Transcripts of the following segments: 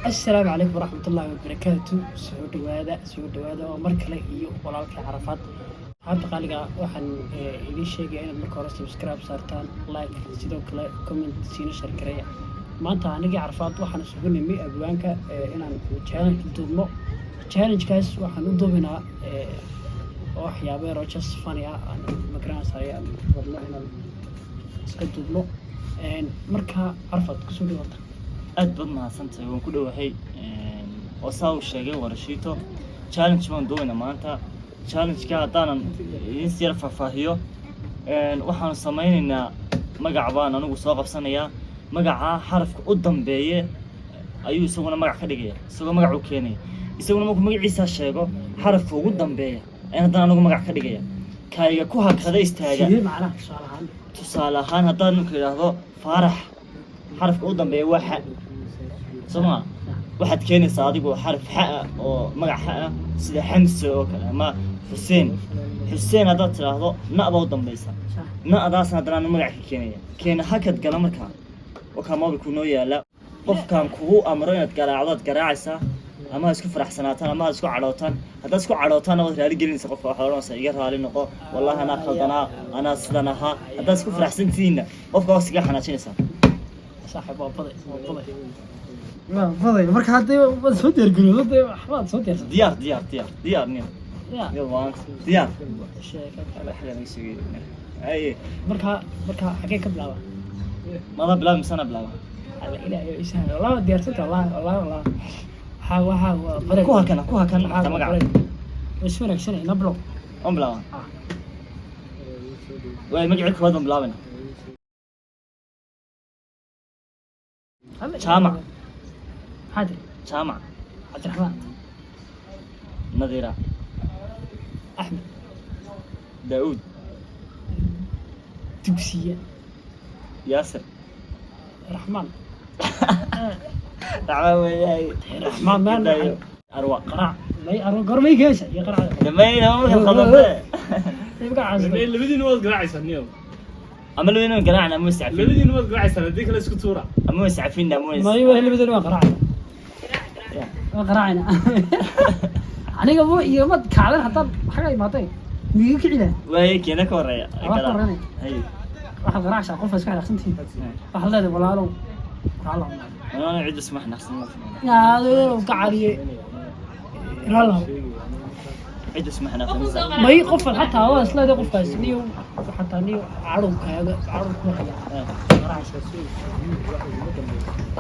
Assalaamu calaykum waraxmatullaahi wabarakaatu. Soo dhawaada, soo dhawaada oo mar kale iyo walaalkay Carafaad. Asxaabta qaaliga, waxaan idiin sheegaya inaad marka hore subscribe saartaan, like, sidoo kale comment, siina share gareeya. Maanta anigii Carafaad waxaan isugu nimi abwaanka inaan challenge duubno. Challenge-kaas waxaan u duubinaa waxyaabo yar oo just funny ah aan magaranaysayo aan rabno inaan iska duubno. Marka Carafaad, kusoo dhawaata. Aad baad mahadsantahay, waan ku dhowahay. Oo saa uu sheegay Warashiito, challenge baan duubaynaa maanta. Challenge-ka haddaanan idiin sii yar faahfaahiyo, waxaanu samaynaynaa magac baan anigu soo qabsanayaa. Magaca xarafka u dambeeye ayuu isaguna magac ka dhigaya, isagoo magac u keenaya. Isaguna markuu magaciisa sheego, xarafka ugu dambeeya ayaan haddana anigu magac ka dhigaya. Kayga ku hakada istaaga. Sidee macnaha, tusaale ahaan? Tusaale ahaan, haddaan ninka idhaahdo Faarax, xarafka u dambeeya waa xa, soo maa? Waxaad keenaysaa adigu xaraf xa ah oo magac xa ah, sida Xamse oo kale ama Xuseen. Xuseen haddaad tidhaahdo, na baa u dambaysa. Na-daasna haddana anu magac ka keenaya. Keena hakad gala. Markaa wakaa mobilku noo yaala. Qofkaan kugu amro inaad garaacdo, aad garaacaysaa, ama ha isku faraxsanaataan ama ha isku cadhootaan. Haddaad isku cadhootaanna, waad raali gelinaysa qofka. Waxaad odhanaysaa, "Iga raali noqo, wallahi anaa khaldanaa, anaa sidan ahaa." Haddaad isku faraxsantihiinna, qofka waa iskaga xanaajinaysaa. Saaxiib, waa baday, waa baday, waa baday. Marka hadda waad soo diyaargarowdo dee, waxbaad soo diyaarsatay. Diyaar, diyaar, diyaar, diyaar nin. Ya. Yo, maanta diyaar. Sheeko kale. Alla, xagaa naga sugay. Haye. Marka xagee ka bilaaba? Madaa bilaaba misana bilaaba? Alla, ilaahay isaha, wallahi waad diyaarsantay, wallahi, wallahi, wallahi, waxaa waa baray. Ku hakana, ku hakan. Waxaa Xataa waa magaca. baray. Way si wanaagsanay na bilow. Waan bilaaba. Ah. Waay, magacii koowaad baan bilaabayna. Alla. Jaamac. Maxaa tiri? Jaamac. Cabdiraxmaan. Nadiira. Axmed. Daauud. Dugsiye. Yaasir. Raxmaan. Raxmaan weeyahay. Raxmaan maan. Dayo. Arwa. Qaraac may aro gormay geesa iyo qaracda. Dhamayna marka khaldante. Magacaas. Labadiina waad garaacaysaa niyow. Ama labadiina waan garaacna ama iscafin. Labadiina waad garaacaysaa, haddii kale isku tuura. Ama iscafin ama is may waa labadana waan qaraacayna, waan qaraacayna. Aniga mu iyo mad kacdan haddaan xaga imaatay miiga kici lahaa. Waaye, keena ka horeeya? Waa ka horeynaya. Haye. Waxaad qaraacaysaa qof iska xanaaqsantihiin. Waxaad leedahay, "Walaalow, raallo." Anana cid isma xanaaqsan. Yaa ka cariye, raallo. Cid isma xanaaqsan. May qofan xataa waa isleedahay qofkaas niyo, xataa niyo cadhow kaaga cadhow ku haya qaraacaysaa.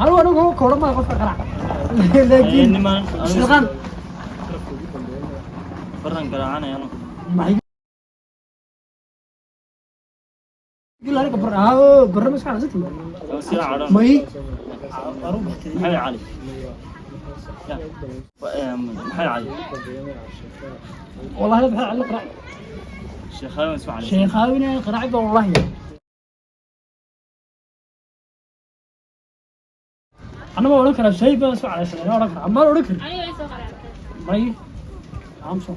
Anigu koodhan maa qofka qaraac, laakiin niman isliqaan. Baran garaacanaya anu. Maxay aniga bar aa barna ma iska xanaaqsantihiin? Ama sila cadhan. May aru baxtay. Maxay Cali? Ya. Maxay Cali? والله لا بحال قرع. Sheekhaawin isma cali. شيخاوينا قرع والله. انا ما اقول لك شيء، بس على سنه انا اقول ما اقول لك. مي عمشو.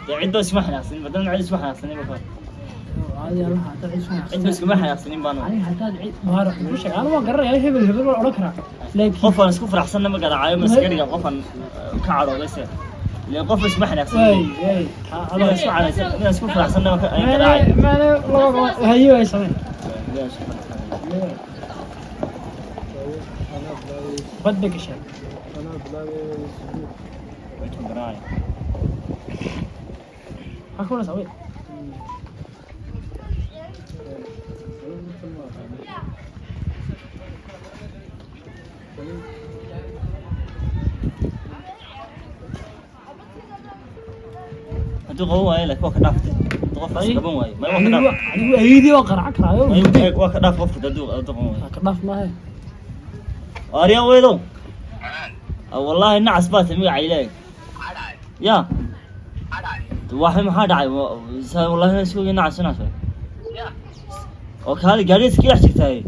Dee cidda isma xanaaqsanin maadaama cid isma xanaaqsanin ba. عادي انا هذا عيش. Cidda iskuma xanaaqsanin baan. يعني هذا عيد ما راح وش انا ما قرر يا هبل هبل ولا اقول لكن Qof aan isku faraxsanna ma garaacayo, ma iska dhiga qof aan ka cadhooday se. Ileen qof isma xanaaqsanin. اي اي. Inaan isku cadhaysan, inaan isku faraxsanna ma ay garaacay. ما انا هي هي سمين. Inaan isku faraxsanna. بدك شيء. Way tun garaacay. هكون اسوي. Hadduu qaban waayo, laakiin waa ka dhaaftay. Hadduu qofkaas qaban waayo, ma waa ka dhaaf. anigu aydii waa qaraac karaayo. May waa ka dhaaf qofka hadduu qaban waayo. Ka dhaaf maahe. Aryan weedow. Wallaahi nacas baa tahay magaca Ilaahay. Ya. Waxay maxaa dhacay? Wallaahi isku ogeyn nacas nacas. Oo kaali gaadhiga iska dhex jirtaaye.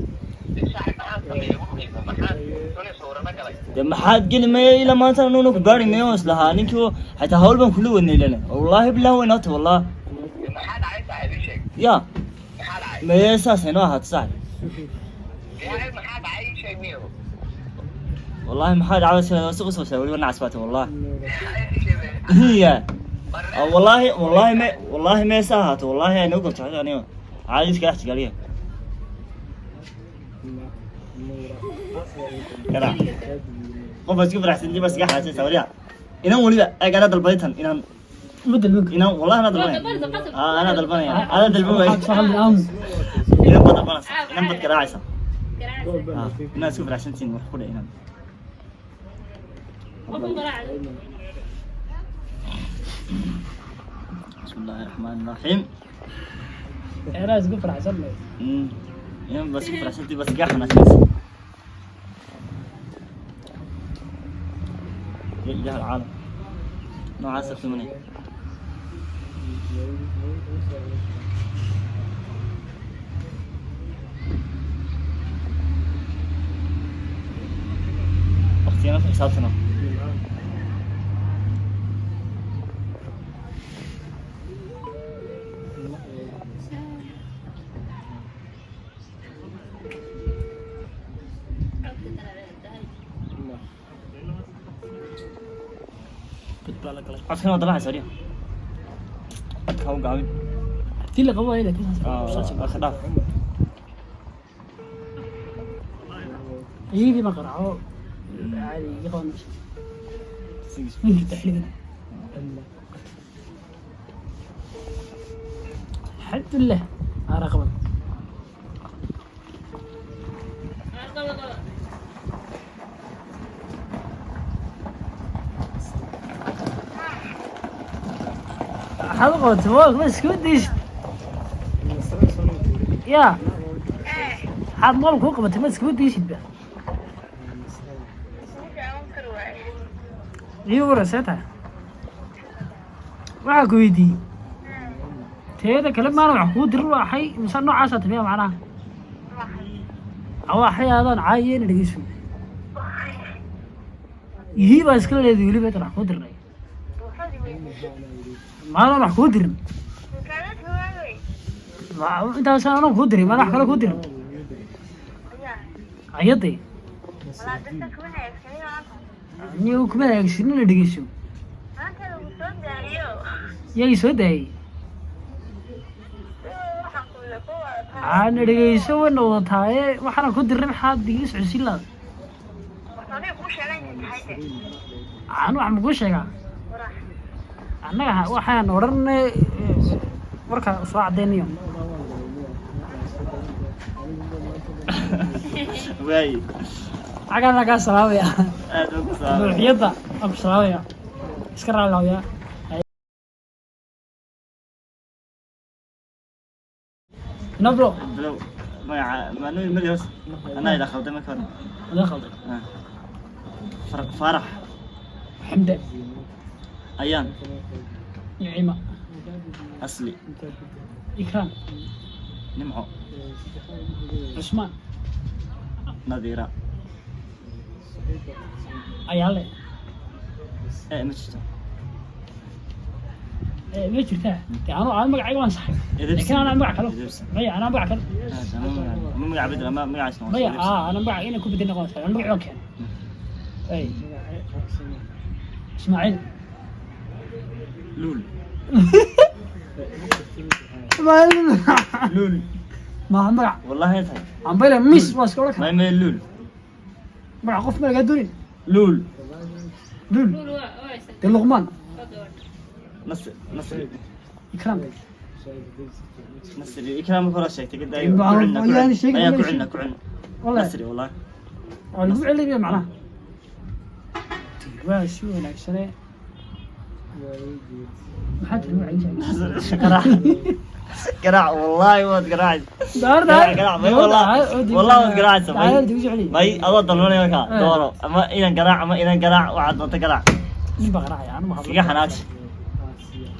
Dee maxaad geli maya ilaa maanta anuuna ku gaari mayo islahaa ninkii xataa hawl baan kula wadnay ilana. Wallaahi billahi way noo tahay wallahi. Ya. Maya saasay noo ahaato saaxib. Wallahi maxaa dhacday sida si qosol waliba nacas baata wallahi. Hiya. Wallahi wallahi ma wallahi ma saahato wallahi ay nagu tahay aniga. Caadi iska dhex galiya. Garaac. Qof isku faraxsan bas iska xanaajinaysa waliba. Inan waliba ay gara dalbaditan inan Bedel minka. Inan wallahi ana dalbanaya. Ah, ana dalbanaya. Ana dalbanaya. Waxaad soo hadli aamus. Inan bad dalbanaysa. Inan bad garaacaysa. Ah, inaad isku faraxsantihiin wax ku dheh inan. بسم الله الرحمن الرحيم. Anaa isku faraxsan leh. Inan bas isku faraxsantihiin bas iga xanaajinaysa. يا إله العالم noocaas qiimanaya. Waqtigana ku xisaabtano. Bid baa la galay. Codkana waa dalaxaysa wariya. Codka ha u gaabin. Haddii la qabo waayo laakiin saas. Waa ka dhaaf. Iyadii ma qaraaco. Caadi iga qaban mayso. Wiilka taxligan. Alxamdulillah. Ana qaban. Waxaad u qabatay ma isku daysid. Yaa. Waxaad mool kuu qabatay ma iskuma daysid ba. Ii waran see tahay? Waxaa ku weydiiyey. Teeda kale maana wax kuu dirin waxay mise noocaasaa timiya macnaha. Waxay aadaan caayeen dhegeyso. Yihii baa iska leedahay weliba intaan wax kuu dirnay. Maadaan wax kuu dirin. Intaasaan anoo kuu dirin maadaan wax kale kuu dirin. Ayaday. Niyo kuma hagaagsanina dhegeyso. Yaa ii soo daayay. Aana dhegeyso wayna wadataaye waxaana ku dirnay maxaad iga socodsiin lahayd. Aan wax ma kuu sheegaa? Annaga waxaan odhanay warka soo caddeynayo. Waay. Xaggaan lagaa salaamaya. Aad baan ku salaamay. Ruuxiyadda aan ku salaamaya. Iska raali lahayaa. Nablo. Bilow magaca maanuu mali hoos. Anaa ila khalday marka hore. Wada khalday. Ah. Faarax. Xamde. Ayaan. Nicima. Asli. Ikraan. Nimco. Cusmaan. Nadiira. Ayaale. Ee ma jirto. Ee ma jirtaa? Dee anuu aan magacayga waan saxay. Edebsi. Laakiin anaa magac kale. Edebsi. Maya anaa magac kale. Ama magaca bedel ama magacaas noqon. Maya anaa magac inaan ku bedel noqon anaa magac waan keenay. Ay. Ismaaciil. Luul. Ismaaciil. Luul. Ma magac. Wallahi tahay. Ambele mis waa iska odhan karaa. Ma luul. Magac qof ma lagaa doonin. Luul. Luul. Dee Luqmaan. Nasri. Nasri. Ikraam. Nasri. Ikraam marka hore sheegtay gadaa. Yaan sheegin, Ayaa ku ma celina ku celina. Wallahi. Nasri wallahi. Waa lagu celinaya macnaha. Waa si wanaagsane. Maxaa tiri magaciisa? Garaac. Garaac wallahi waad garaacaysa. Daar Garaac garaac may wallahi. Wallahi waad garaacaysa. Daar digu jeceli. May adoo dalbanaya markaa Eh. dooro ama inan garaac ama inan garaac waxaad doonta garaac. Nin baa garaacaya anigu waxaan Iskaga xanaaji.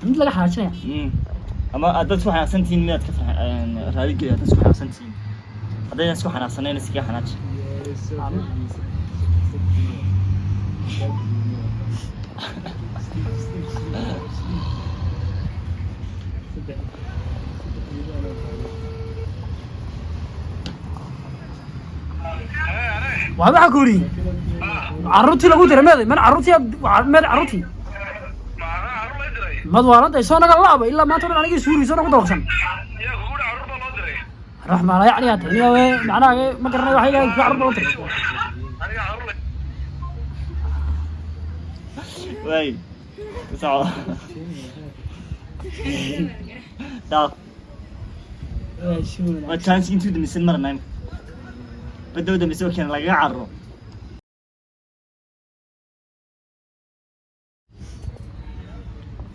Mid laga xanaajinaya. Ama aad dad isku xanaaqsan tihiin miyaad ka raali geliya dad isku xanaaqsan tihiin. Haddaydan isku xanaaqsanayn iskaga xanaaji. Waa maxaa ku yidhi? Carruurtii lagu diray meeday? Man carruurtii meeday carruurtii? Mad waalantahay? Soo naga laaba ilaa maanta o dhan anigii suuriso nagu dawaqsan. Ruux maala yacni aad tahay niyo, macnaha ma garanay waxay ilahay kuwa carruur loo diray. Waay, ku soco, dhaaf. Waa si wanaagsan. Waa chance intuu dambaysan marnaa imika badda u dambaysa oo keena lagaga cararo.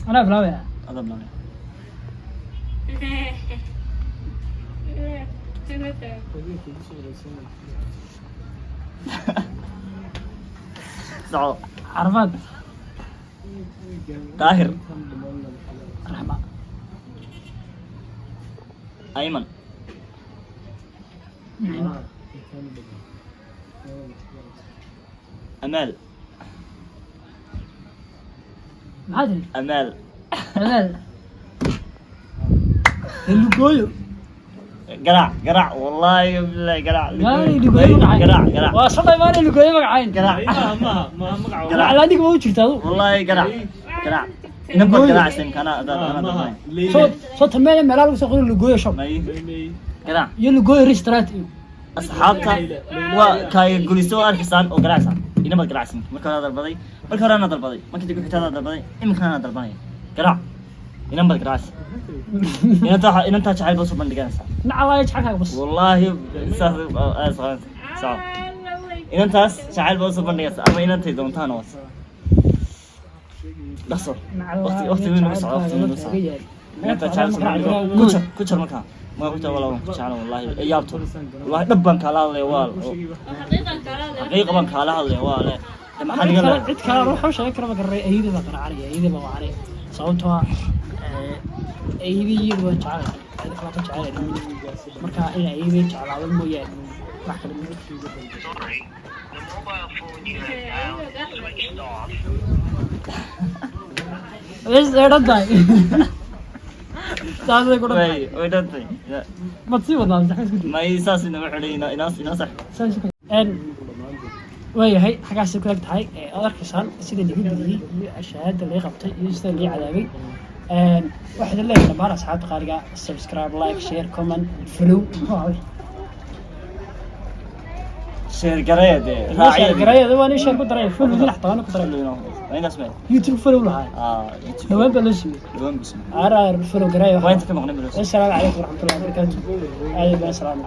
Anaa bilaabaya. Adaa bilaabay. Soco. Carafaad. Daahir. Raxma. Ayman. Nicma. Amaal. Maxaa tiri? Amaal. Amaal lugooyo. Garaac, garaac, wallaahi billahi, garaac. Maanay lugooyo magacayn. Garaac, garaac. Waa shalay maanay lugooyo magacayn. Garaac. Maaha, maaha, maaha magaca. Garaac. Laclaaniga ma u jirta adu? Wallaahi garaac, garaac, inan baad garaacaysa imka anaa adaa anaa Maaha. dalbanay. Soo soo tameele meelaha lagu soo qoro lugooyo shop. May, garaac. Iyo lugooyo restaurant iyo Asxaabta waa kaaga guliso oo arkaysaan oo garaacaysan. Inan baad garaacaysan. Marka hore dalbaday, marka hore anaa dalbaday, marka dib xigta anaa dalbaday, iminkana anaa dalbanaya. Garaac, inan baad garaacaysa. Inantaa, inantaa jacayl baad soo bandhiganaysaa. Nacalaayo jacaylkaaga bas. Wallaahi saas aad soconaysa. Soco, inantaas jacayl baad soo bandhigaysa ama inantay doontaan hoos dhaqso. Waqti, waqti weyn ugu soco, waqti weyn ugu soco. Inantaa jacayl soo bandhigo, ku jar, ku jar. Markaa ma ku jar? Walaa waan ku jecla wallaahi. Yaabto, wallaahi dhab baan kaala hadlaya, waa xaqiiqa baan kaala hadlaya, waa le maxaa cid niga kale leedahay? Cid kale ruux sheegi kara ma garanay. Ayada baa qanaacanaya, ayada baa wacanaya, sababtoo ah ayadii iyadu waan jecelahay, ayada kale ka jecelahay. Marka in ayadii jeclaado mooyaane wax kale ma Sorry, the mobile phone you have dialed is switched off. Bes way dhan tahay, saasay ku dhan tahay. Way dhantay. Mad sii wadnaa mise isku day? May, saas inama xidhay, inaa sax. Saas ku een waayahay, xaggaasay ku eg tahay. Aad arkaysaan sida lagu geliyey iyo shahaada laga qabtay iyo sida laga cadaabay. Waxaad leeyahay dhammaan asxaabta qaaliga: subscribe, like, share, comment, follow. Muxuu ahaa? Share gareeya dee. Share gareeya, waan share ku daray, follow dinac taban ku daray. Waa intaas mee. YouTube follow lahaa. Ah, YouTube. Dhawaan baa loo siiyey. Dhawaan buu sameeyey. Ara follow gareeya. Waa inta ka maqnay baa loo siiyey. Assalaamu calaykum waraxmatullahi wabarakaatu. Aad baan salaam.